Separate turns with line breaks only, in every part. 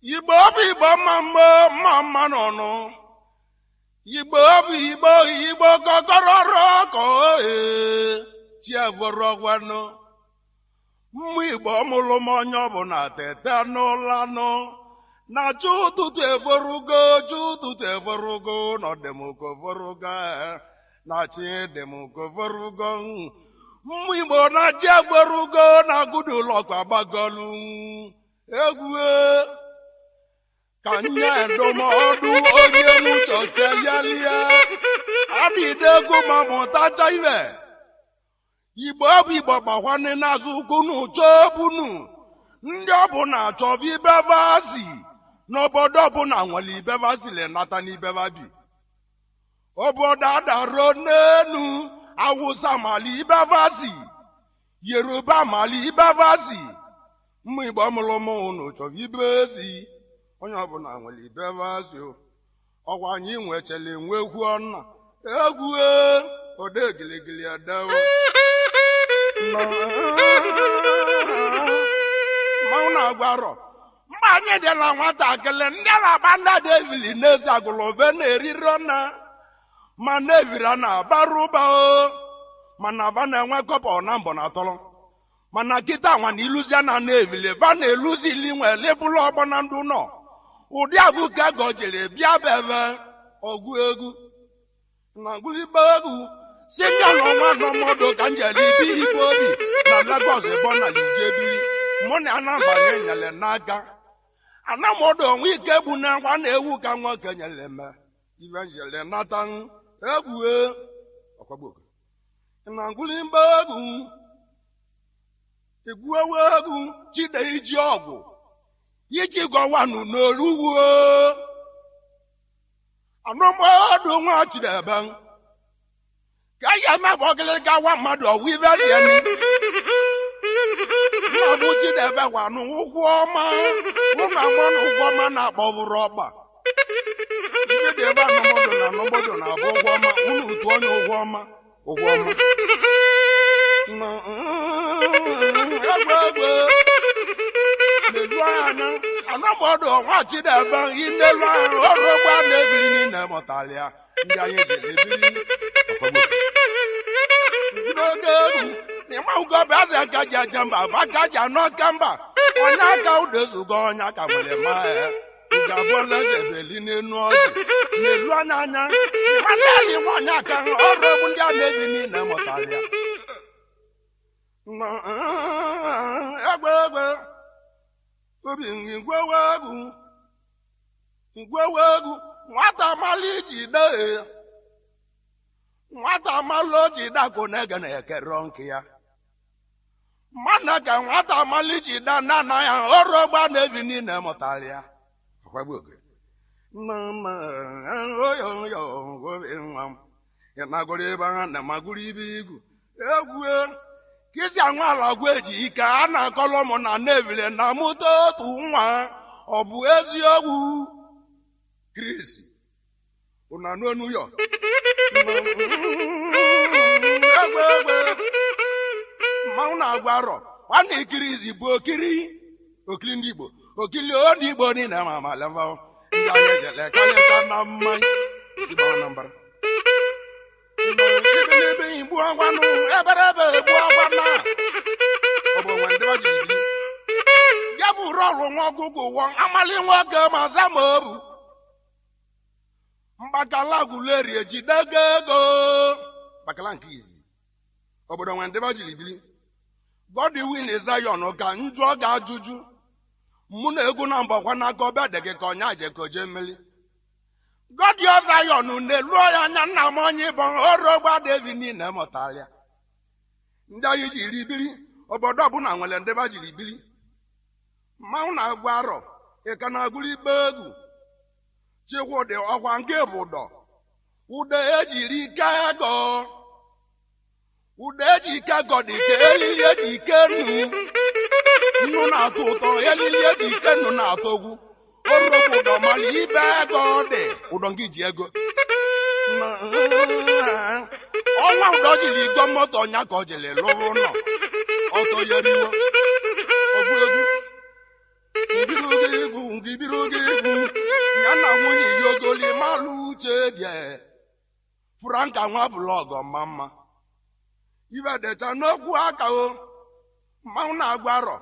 Igbo bụ Igbo mma mma mma mma n'ọnụ. Igbo bụ Igbo Igbo kọkọrọrọ ka ee chievụrọgwanụ. Mmụ Igbo mụrụ m onye ọbụla tete n'ụlanụ na chi ụtụtụ evorugo, chi ụtụtụ evorugo nọdịmkovorugo na chi dịmkovorugo. Mmụ Igbo na chi evorugo na gudulọkụ agbagolu egwu ka nye ndụmọdụ onye n'uche ya lie adịdego ma mụtacha ibe. Igbo bụ Igbo gbakwanị n'azụ kwunu chọbunu ndị ọbụla chọva ibevasi n'obodo ọbụla nwere ibevasili nata n'ibeva bi. Obodo adaro n'enu Awụsa mali ibevasi, Yoruba mali ibevasi. Mmụ Igbo mụrụ m unu chọva ibezi, onye ọbụla nwere ibevasi. Ọkwa anyị nwechara enwekwu ọnna egwu ode giligili edewo mmanwụ na-agwarọ. Mgbe anyị dị na nwatakịrị, ndị na-agba ndị devili n'eze agụlụve na-eriro na ma na-evira na abara ụba o, mana aba na-enwe kọpa na mbọ na atọrọ. Mana kịta nwa na iluzia na na-evili ba na-eluzi ili nwe lebụlụ ọgbọ na ndụ nọ ụdị abụ ka ego jiri bịa bebe ọgụ egwu na ngwụlibe egwu si bịa n'ọnwa nọmọdụ ka njeli ibi igwe obi na Lagos ebe na ijebiri mụ na anabanye nyere n'aka anamọdụ onwe ike bụ na ngwa na-ewu ka nwoke nyere me ibe njele nata egwu na ngwụlibe egwu egwu egwu chide iji ọgwụ iji gọwanụ n'oruwu anụmọdụ nwa chidebe ka ya emebe ọgịlịga nwa mmadụ ọwụ ibe rieni nna m chidebe gwanụ ụgwọ ọma ụnụ amụnụ ụgwọ ọma na-akpọvụrụ ọkpa ibe dị ebe anụmọdụ na anụmọdụ na-abụ ụgwọ ọma unu utu onye ụgwọ ọma ụgwọ ọma egwu egwu n'elu anya anụmọdụ nwa chidebe inelu ahụ ọrụ ogbe a na-ebiri niile mụtara ya ndị anyị jiri ebiri n'oge egwu ịma ugo bụ azụ aka ji aja mba bụ aka ji anọ ka mba onye aka ụda ezugo onye aka nwere ma ya ugo abụọla eze beli n'enu ọjị n'elu anya anya ịma ndị nwa onye aka ọrụ egwu ndị a na-ebi niile mụtara ya egbe egbe obi ngwewe egwu ngwewe egwu nwata mala iji dee nwata mala oji dako na-ege na-ekere nke ya mana ka nwata mala iji da na na ya ọrụ ọgba na-ebi niile mụtara ya nwa ebe ha na magụrụ ibe igwu egwu kisi anwa ala gwa eji ike a na-akọlọ mụ na nevile na mụta otu nwa ọ bụ eziokwu Chris ụna n'onu ya egbe egbe mmanwụ na-agwa arọ nwanne ikirizi bụ okiri okiri ndị Igbo okili ndị Igbo niile ma ma leva ndị anyị jele karịcha na mmanya Igbo Anambra ebe igbu ọgwanụ eberebe egbu ọgwanụ a ọ bụ nwe ndị ọ ji biri ya bụ rọrụ nwa ọgụgụ ụwọ amali nwoke ma za ma obu mgbakala guleri ejidego ego mgbakala nke izi obodo nwe ndị ọ jiri biri Godwin Zion ka njụọ ga ajụjụ mụ na egwu na mbọkwa n'aka ọbịa dị gị ka ọnya je ka oje mmiri Godio Zion na-elu ya anya nna m onye ịbọ ọrụ ọgba David niile mụtara ya ndị anyị jiri biri obodo ọbụla nwere ndị ba jiri biri mmanwụ na-agwa arọ ịka na-agụrụ ikpe egwu chikwụdị ọkwa nke bụ ụdọ ụdọ ejiri ike ego ụdọ eji ike ego dị ka elili eji ike nnu nnu na-atọ ụtọ elili eji ike nnu na-atọ ogwu orokwu ụdọ mana ibe ego dị ụdọ nke ji ego ọnwa ụdọ jiri igo moto nya ka ọ jiri lụrụ ụlọ ọtọ yeriwo ọgụ egwu. Ngibiro oge egwu ya na nwunye ya ogoli malụ uche dị Franka nwa blọgụ mma mma ibe decha n'okwu aka o mmanwụ na-agwa arọ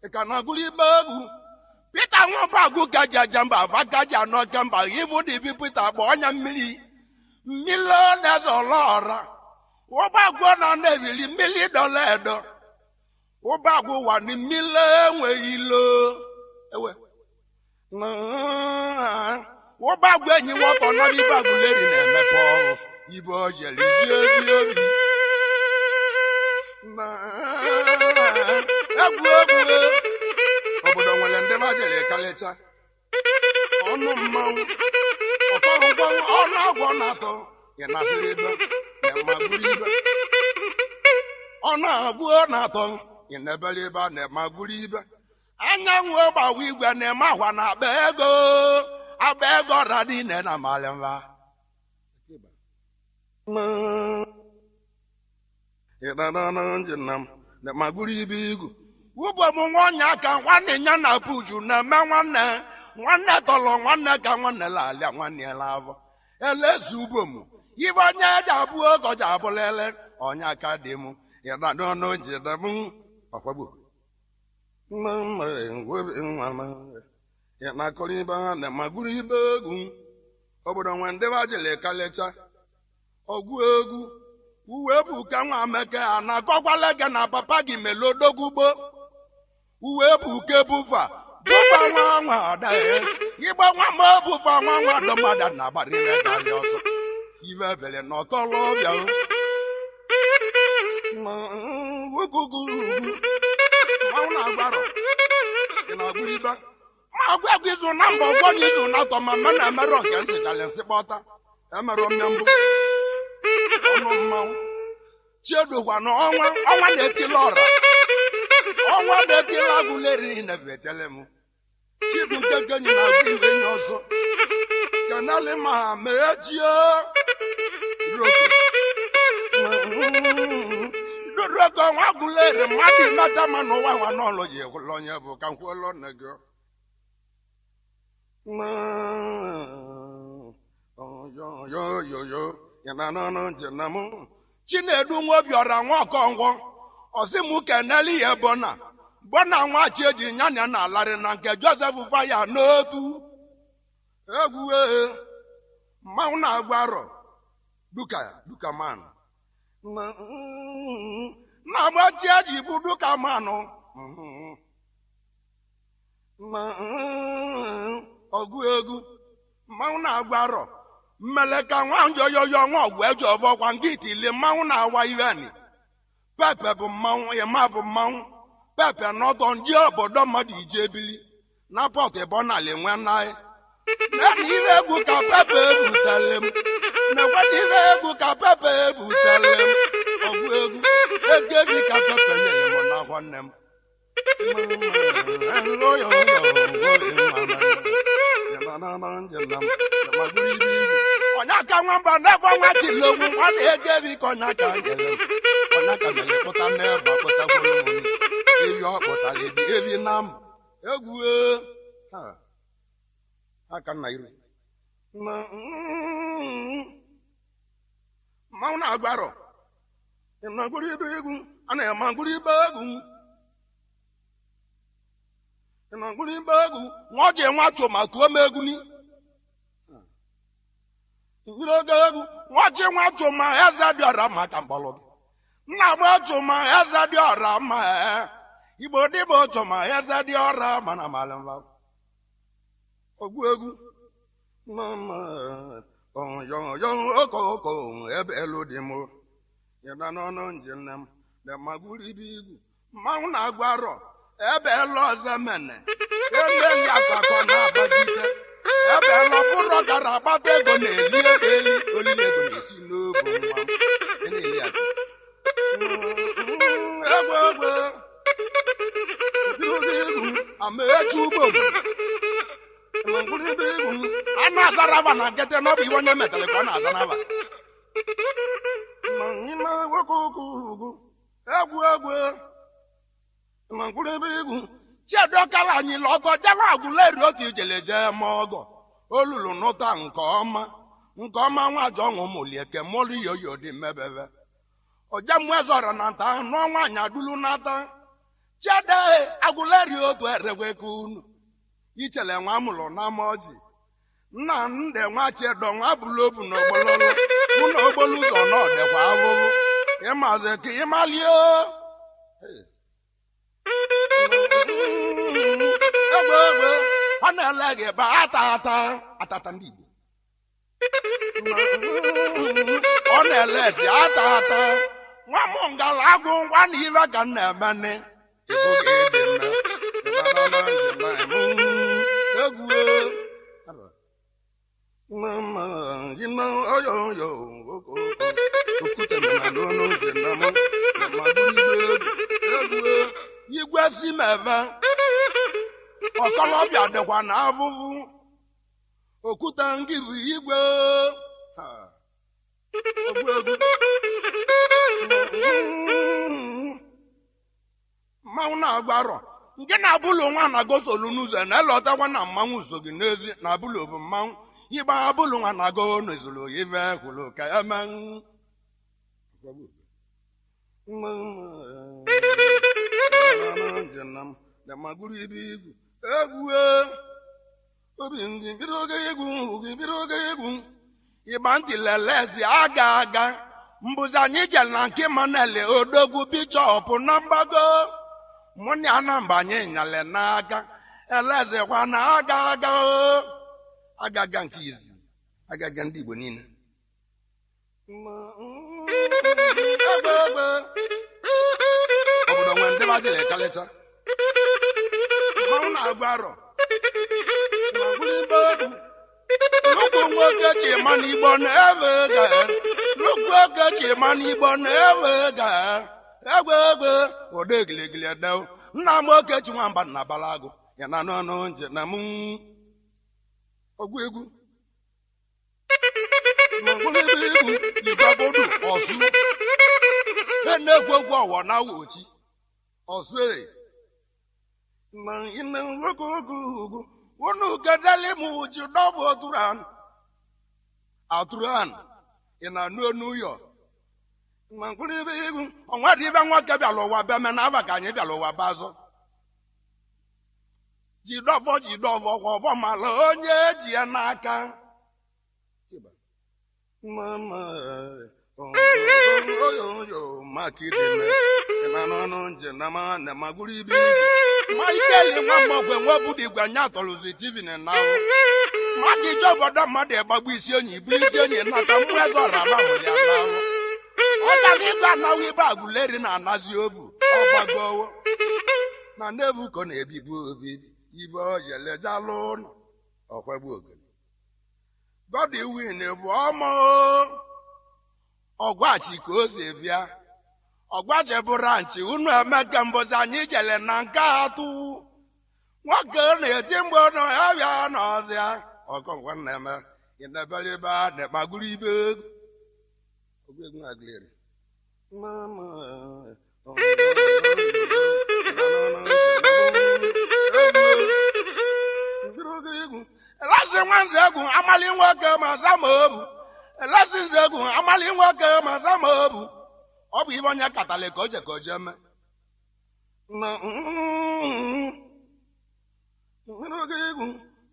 ị ka na-agụrụ ibe egwu Pita nwabagụ gaji aja mba ava gaji anọ kemba ivu dị bi Pita gba ọnya mmiri mmiri na-ezọlọ ọra ụbagụ na na-ebili mmiri dọla edo ụbagụ wa ni mmiri enweghị ilo ewe ụbagụ enyi nwọtọ nọrọ ibe agụleri na-emepe ọrụ ibe ojeli ezi obi egwu egwu obodo nwere ndị bajere karịcha ọnụ mmanwụ ọtọrụgwọ ọnụ agwọ na-atọ ị nasịrị ibe na-emagụrụ ibe ọnụ agwọ na-atọ ị na-ebere ibe na-emagụrụ ibe anyanwụ gbawa igwe na-eme ahwa na akpa ego akpa ego ọra niile na malịmba magụrụ ibe igwu ugbo m nwa ọnya ka nwanne ya na puju na-eme nwanne nwanne tọrọ nwanne ka nwanne la-alịa nwanne ya la-avọ elezu ugbo m ibe onye eji abụ oge ọja abụlele ọnya aka dị m ịnanọnụ jide m ọkwagbo ịnakọrọ ibe ha na magụrụ ibe egwu obodo nwe ndị bajiri kalịcha ọgụ egwu uwe bụ ka nwa ameke a na-akọkwala gị na papa gị melodogugbo uwe bụ ke bufa bufa nwa nwa adaghị ịgba nwa ma bufa nwa nwa dọmada na agbarịrị darị ọsọ iwe bere na ọkọlọbịa ugugu mmanwụ na-agbarọ ị na-agụrụ ibe ma agwa egwu izu na mba ọgwọ nye izu na atọ ma mme na-emerọ nke nchechala nsị kpọta emerọ mmịa mbụ ọnụ mmanwụ chiedokwa na ọnwa ọnwa na-etila ọra ọnwa na-etila agụleri na-ebetele m chidu nkekenyi na agụ iwe nye ọzọ kenali ma mechie roko nwa agụleri mmadụ imeta ma n'ụwa nwa n'ọlụ ji ekwula onye bụ ka nkwuola nne gị yoyoyo Chinedu nwa Obiọra nwa Ọkọngwọ ọsị m keneli ya bọna bọna nwa chieji nyanya na alarị na nke Joseph Faya n'otu egwu ee mmanwụ na-agwa arọ duka duka manụ na-agba chieji bụ duka manụ ọgụ egwu mmanwụ na-agwa arọ mmeleka nwa njoyoyo nwa ọgwụ eji ọbọkwa nke itili mmanwụ na-awa iveni pepe bụ mmanwụ ịma bụ mmanwụ pepe n'ọtọ ndị obodo mmadụ ije ebili na pọt ịbọnali nwe naị nena ive egwu ka pepe ebutele m nekwena ive egwu ka pepe ebutele m ọgwụ egwu ego ebi ka pepe nyere m n'ahụ nne m onye aka nwamba na-egwe nwa tilogwu nwa na-ego ebi ka onye aka nyere m onye aka mere pụta n'ebe pụtakwuru m ebi ọ kpụtara ebi ebi na m egwu aka nna iru mmanwụ na-agwarọ ịnagụrụ ibe egwu a na-eme agụrụ ibe egwu ịnagụrụ ibe egwu nwa ọjị nwa chụ ma tụọ m egwu ni mmiri oge egwu nwa ọjị nwa chụ ma eze dị ọra mma ka mkpọrọ gị nna m chụ ma eze dị ọra mma igbo dịbụ chụ ma eze dị ọra mana malịmba ogwu egwu oko ebe elu dị m ịna n'ọnụ nje nne m na magwuru ibe igwu mmanwụ na-agwa arọ ebe elu ọzọ mene ebe ya akakọ na-agbajite ebe elu ọbụrụ gara agbata ego na-eli ego eli olili ego na-esi n'obu nwa na-eli akụ egwu egwu egwu amaechi ugbo a na-azara aba na nkịtị n'ọbụ iwe onye metere ka ọ na-azara aba egwu egwu egwu Chiedokara anyị lọgọ jebe Agụleri otu ijele jee ma ọgọ olulu nụta nke ọma nke ọma nwa jọnwụ mụlieke mụlụ yoyo dị mebebe ojemwezọrọ na nta nụọ nwaanyị adulu nata. Chiede Agụleri otu eregweka unu ichele nwa mụrụ na ama ọjị nna nde nwa Chiedo nwa bụlụ obu na ogbololo mụ na ogbolu ụzọ na ọdịkwa ahụhụ ịmazi ka ịmalie egbe egbe ọ na-ele gị ba ata ata atata ndị Igbo ọ na-ele ezi ata ata nwa m ngala agụ ngwa na ibe ka m na-emene egwu igwe si mebe ọkọlọbịa dịkwa na avụvụ okwute ngịrụ igwe mmanwụ na-agwarọ nke na-abụlụ nwa na-agosolu n'ụzọ na-elọtakwa na mmanwụ so gị n'ezi na abụlụ bụ mmanwụ ịgba abụlụ nwa na-agụ n'ezulu ibe kwuru ka eme egwu obi oge egwu oge oge egwu ịgba ntị lelezi aga aga mbụzi anyị jere na nke manele odogwu bishọpụ na mgbago mụ na anamba anyị nyale n'aka elezikwa na aga aga agaga nke izi agaga ndị Igbo niile egbe egbe obodo nwere ndị bajiri kalịcha mmanwụ na-agụ arọ nnukwu nwoke chima n'Igbo na-ewe ga nnukwu oke chima n'Igbo na-ewe ga egbe egbe ụdị giligili edew nna m oke chi nwamba na bala agụ ya na n'ọnụ nje na mụ ọgụ egwu egwu igwe ọsụ na-egwu egwu ọwọ na awochi ọsụ e na nwoke oge ugwu unu gedeli m ji dọbụ atụran atụran ị na-anụ onu ụyọ ma mkpụrụ ibe egwu ọnwa dị ibe nwoke bịara ụwa bịa me na aba ka anyị bịara ụwa bazọ jidọvọ jidọvọ kwa ọvọ mala onye eji ya n'aka Michael nwa nwe budu igwe anya tọrụzi tv na ahụ maka ije obodo mmadụ ịgbagbu isi onye iburu isi onye nata mmụọ eze ọra na ahụ ya n'ahụ ọ gara igwe anaghị ibe Agụleri na-anazi obu ọgbagowo na nnebu ka ọ na-ebibu obibi ibe ojelejalụ ụlọ ọkwegbu ogene Godwin bụ ọmụ ọgwachi ka o si bịa ọgwachi bụ ranchi unu emeka mbọzi anyị jele na nke atụ nwoke na-eti mgbe nọ ya bịa n'ọzịa ọkọnkwo na-eme ịnebere ibe a na-ekpaguru ibe egwu egwu Agụleri elasi nwanze egwu amali nwoke ma za ma obu elasi nze egwu amali nwoke ma za ma obu ọ bụ ibe onye katala ka oje ka oje mee egwu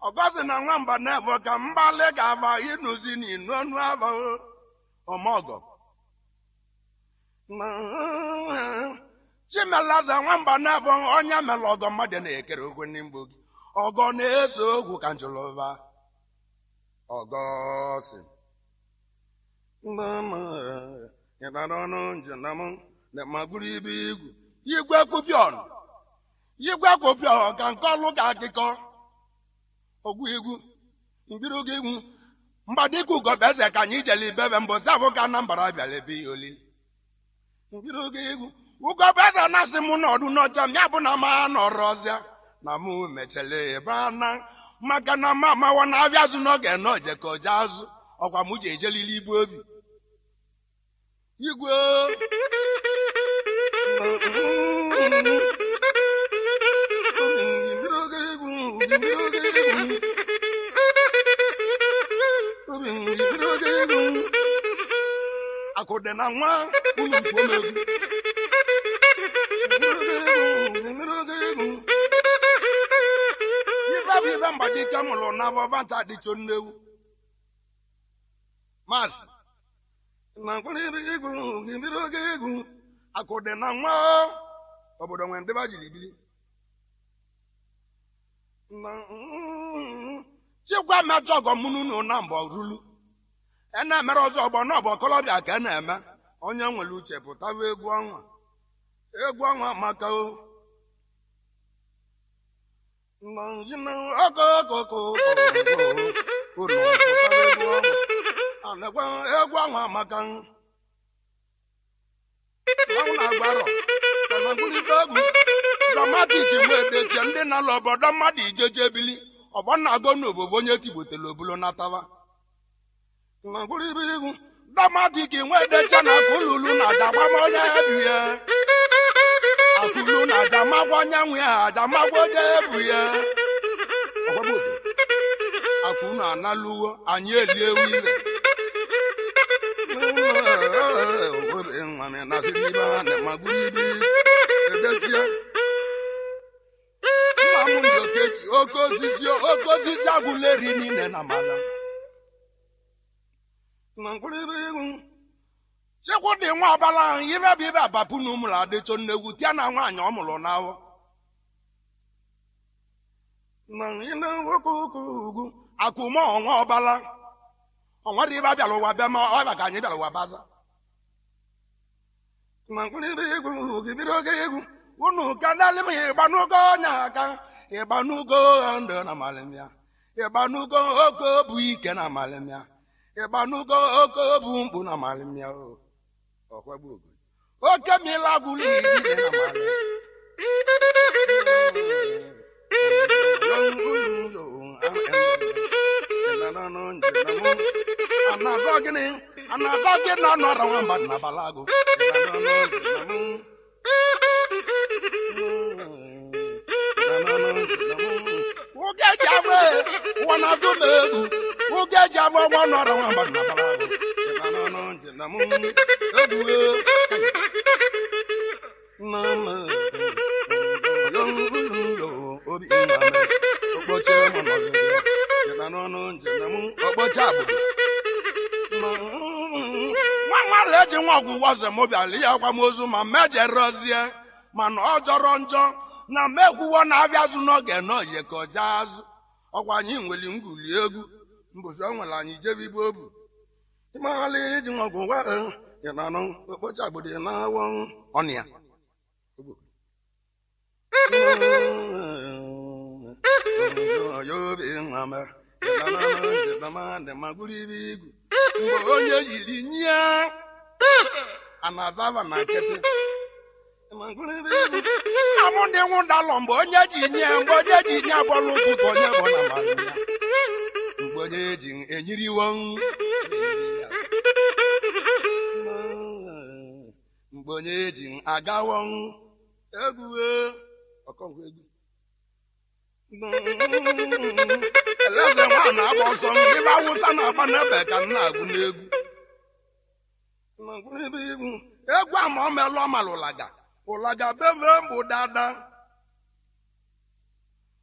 ọgọzi na nwamba na-evo ka mgbalị ga-ava ịnụzi n'inu ọnụ ava ọmọgọ Chimelaza nwamba na-evo onye mere ọgọ mmadụ na-ekere okwe n'mgbo gị ọgọ na-eso okwu ka njụlụva ọgọ si igwe igwe kwupion igwe kwupion ka nke ọlụ ga akịkọ ọgwụ egwu mbido oge egwu mgbadike ugobeze ka anyị jele ibebe mbụ zabụ ka Anambra bịara ebe ya olili mbido oge egwu ugobeze na-asị m nọdụ n'ọcha m ya bụ na ma nọrọzịa na mụ mechele ebe ana maka na ma amawa na-abịa azụ n'oge na oje ka oje azụ ọkwa mụ ji ejelili ibu obi igwe Akụdị na nwa unu tuo m egwu. Ife bụ ife mgbadike mụrụ na vọvancha dịcho nnewu. Maazị na mkpụrụ ibe egwu mmiri oge egwu akụdị na nwa obodo nwere ndị ba jiri bili. Chikwa mejọ ọgọ mụ n'unu na mbọ rulu. E na-emere ọzọ ọgbọ n'ọbọ okolobịa ka e na-eme onye nwere uche pụtawa egwu ọnwa egwu ọnwa maka o egwu ọnwa maka mmanwụ na-agbarọ egwu dramatik nwedeche ndị na-alụ obodo mmadụ ijeje ebili ọgbọ na-agụ n'obobo onye tigbotele obulo nataba dọmatiki nwedeche na akululu na adagba onye ebu ya akulu na adamagwa onye nwe ya adamagwa onye ebu ya akunu analuwo anyị eli ewu ile nna m ndị okechi oke osisi oke osisi agwụla eri niile na mala. Chikwudị nwa ọbala ahụ ibe bụ ibe abapụ na ụmụrụ adịcho nnegwu tia na nwaanyị ọ mụrụ n'awọ akụma ọnwa ọbala ọnwara ibe abịara ụwa bịa ma ọ ka anyị bịara ụwa baza egwu unu ka dalị m ịgbanugo ọnya aka ịgbanugo ndụ na malimia ịgbanugo oke bụ ike na malimia ịgbanugo oke bụ mkpu na malimia o oke mila gwụrụ iri na malimia. Anazọ gị na ọnụ ọrụ nwa mmadụ na balago. Nwoke ji agba ụwa na-atụ m egwu. Nwoke ji agba nwa ọnụ ọrụ nwa mmadụ na balago. Nwa nwala eji nwa ọgwụ wazọ m bịara ya akwamozu ma mejerozie mana ọ jọrọ njọ na mekwuwo na-abịa azụ n'oge n'oye ka ọja azụ ọkwa anyị nwere ngwuli egwu mbụzi o nwere anyị jebe ibu obu ịmaghala iji nwa ọgwụ gwa ya na anụ okpocha agbụdị na awọ ọnụ ya. Mgbe onye yiri nye a na-azava na nkịtị amụ ndị nwụdalọ mgbe onye ji nye mgbe onye ji nye abọlụ ụtụtụ onye bụ na mmadụ ya mgbe onye ji enyiriwo mgbe onye ji agawo egwu ọkọngwa egwu eleze nwa na-agba ọsọ ebe awụsa na-agba n'ebe ka m na-agụ n'egwu egwu ama ọ melụ ọmalụ ụlaga ụlaga beve mbụ dada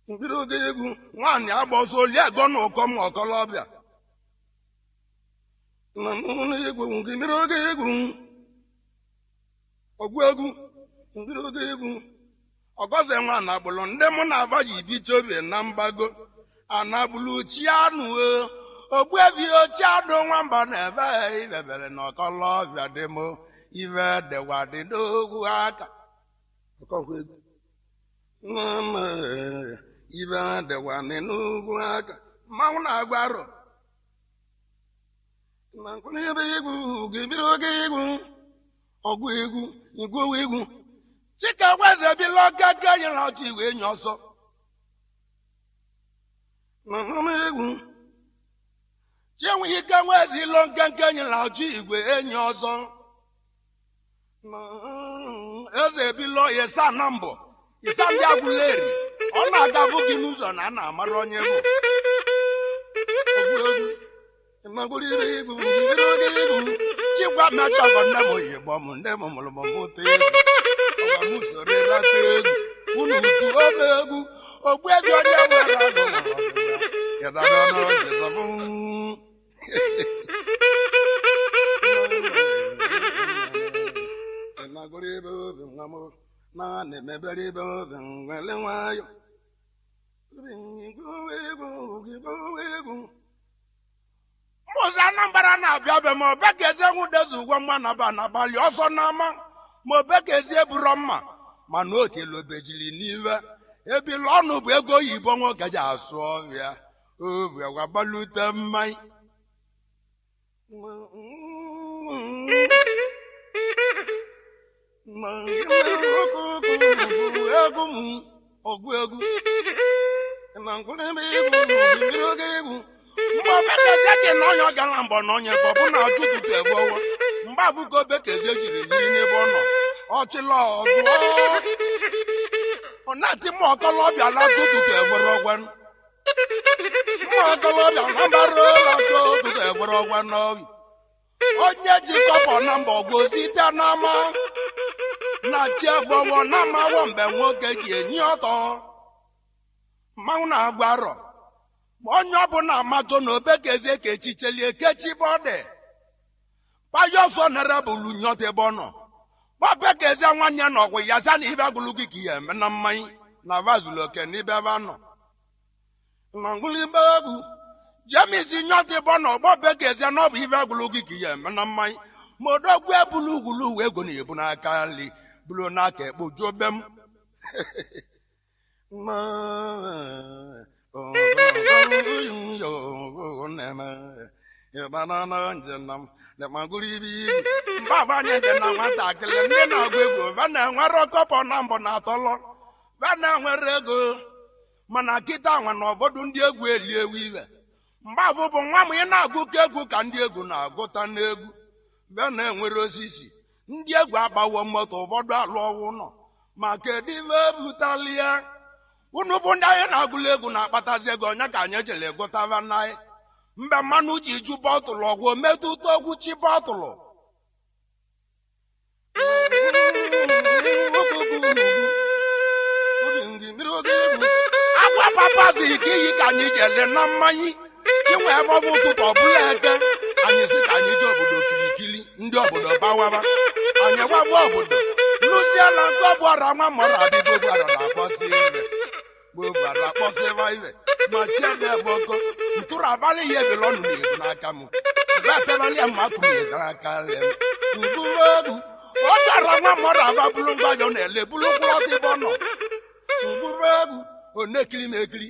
mkpịrị oge egwu nwaanyị agba ọsọ oli ego na ụkọ m ọkọlọbịa egwu mmiri oge egwu ọgụ egwu mkpịrị oge egwu ọgọze nwa na agbụlụ ndị mụ na ava ji bicha obi na mgbago anagbulu chianụ ogbuebi ochianụ nwamba na ebe ibebere na ọkọlọbịa dị m ive dịwa dị n'ogwu aka ive dịwa dị n'ugwu aka mmanwụ na-agwa arọ na mkpụrụ ebe egwu gị oge egwu ọgụ egwu igwe egwu Chika weze bila gaga nyere ọchị wee nye ọsọ n'ọnụ egwu chinwe ike nwezi ilo nkenke nyere ọchị igwe enyi ọzọ eze bilo ịsa na mbọ ịsa ndị agwụleri Ọ na-agabụ gị n'ụzọ na a na-amara onye bụ. Chikwa mechọgọ nne m oyigbo m nne m mụrụ m mụta egwu. Ọgwa m soro ịrata egwu. Unu utu ome egwu. Ogbu ego onye nwere agụ na Mbọsị Anambra na-abịa be ma obekeze nwudezu ụgwọ mma naba n'abalị ọsọ n'ama ma obekeze eburo mma mana okele obejiri n'iwe ebili ọnụ bụ ego oyibo nwoke ji asụ ọbịa obi agwabalute mmanya. Egwu m ọgụ egwu mgbe obekeze ji na ọnya gara mbọ na ọnya ka ọ bụ na achụ tutu egbowo mgbe abụka obekeze jiri yiri n'ebe ọ nọ ọchịla ọzụọ ọ na-ati mma ọkọlọbịa la tutu egwere ọgwa mma ọkọlọbịa na mbara ụlọ tutu egwere ọgwa n'obi onye ji kọpọ na mbọ gozite n'ama na chi egbowo na amawo mgbe nwoke ji enyi ọtọ mmanwụ na-agwa arọ ma onye ọbụla amatụ na obekeze ka echichelie kechi bọdị paya ọsọ nere bụlu nyọta ebe ọ nọ gbabekeze nwanne ya na ọgwụ ya za na ibe agụlụ gị ka ihe eme na mmanya na vazulu oke n'ibe ebe a nọ nọngụlibe egwu jemisi nyọta ebe ọ nọ gbabekeze na ọ bụ ibe agụlụ gị ka ihe eme na mmanya ma odogwu ebulu ugwulu uwe ego na-ebu n'aka nri bulu n'aka ekpojuo be m. Mba anyị dị na nwatakịrị ndị na-agụ egwu va na-enwere kọpọ na mbọ na atọlọ va na-enwere ego mana kịta nwa na ụfọdụ ndị egwu eli ewu iwe mgbe afụ bụ nwa m ị na-agụ ka egwu ka ndị egwu na-agụta n'egwu va na-enwere osisi ndị egwu agbawo moto ụfọdụ alụ ọwụ nọ ma kedu ife ebutalia unu bụ ndị anyị na-agụla egwu na-akpatazi ego onye ka anyị jere gụtava n'anyị mgbe mmanụ ji ju bọtụlụ ọgwụ metụta okwu chi bọtụlụ. Agwa papazi ka iyi ka anyị jele na mmanya chinwe ebe ọ bụ ụtụtụ ọbụla eke anyị si ka anyị jee obodo kirikiri ndị obodo bawaba anyị gbagba obodo lụziela nke ọbụ ọra nwa mọrọ adịgo gwara na-akpọsi ibe gbogbo akpọsịba ibe ma chiebe ebe ọkọ ntụrụ abalị ya ebele ọnụ na-ebu n'aka m mgbe ya mma kụnyere aka le m ngụwa egwu ọ bịara nwa mọrọ aba bụrụ mgbajọ na-ele bụrụ mkpụrụ ọtọ ebe ọ nọ ngụwa egwu ọ na-ekiri m ekiri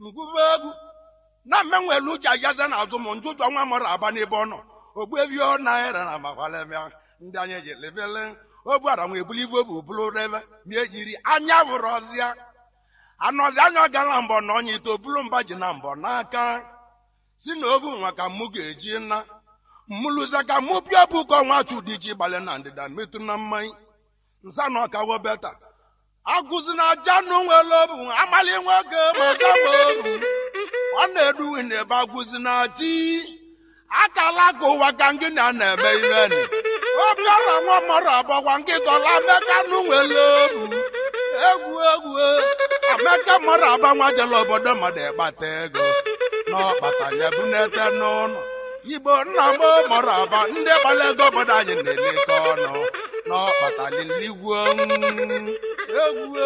ngụwa egwu na mmenwelu uche ajaza na azụ m njụjụ nwa mọrọ aba n'ebe ọ nọ ogbuebi ọ naira na makwalebịa ndị anyị ji lebele obu ara nwa ebulu ibu obu bụrụ rebe ma ejiri anya bụrụ ọzịa anọzi anya gara mbọ na ọnya ito bulu mba ji na mbọ n'aka si na ovu nwa ka mụ ga-eji na mmụlụza ka mụ pịa bụ ka ọnwa chudi ji gbalị na ndịda metụ na mmanya nsa na ọkawo beta agụzi na aja nụ nwere obu amali nwoke ma zama obu ọ na-eduwi na ebe agụzi na ji akala aka ụwa ka ngị na na-eme iveni obiọra nwa mọrọ abọkwa nkịtọla meka nụ nwere obu egwu egwu amaka mọrọ aba nwa jere obodo mmadụ ịkpata ego n'ọkpata ya bunete n'ụlọ igbo nna m mọrọ aba ndị gbara ego obodo anyị na-elekọ ọnụ n'ọkpata liligwuo egwu.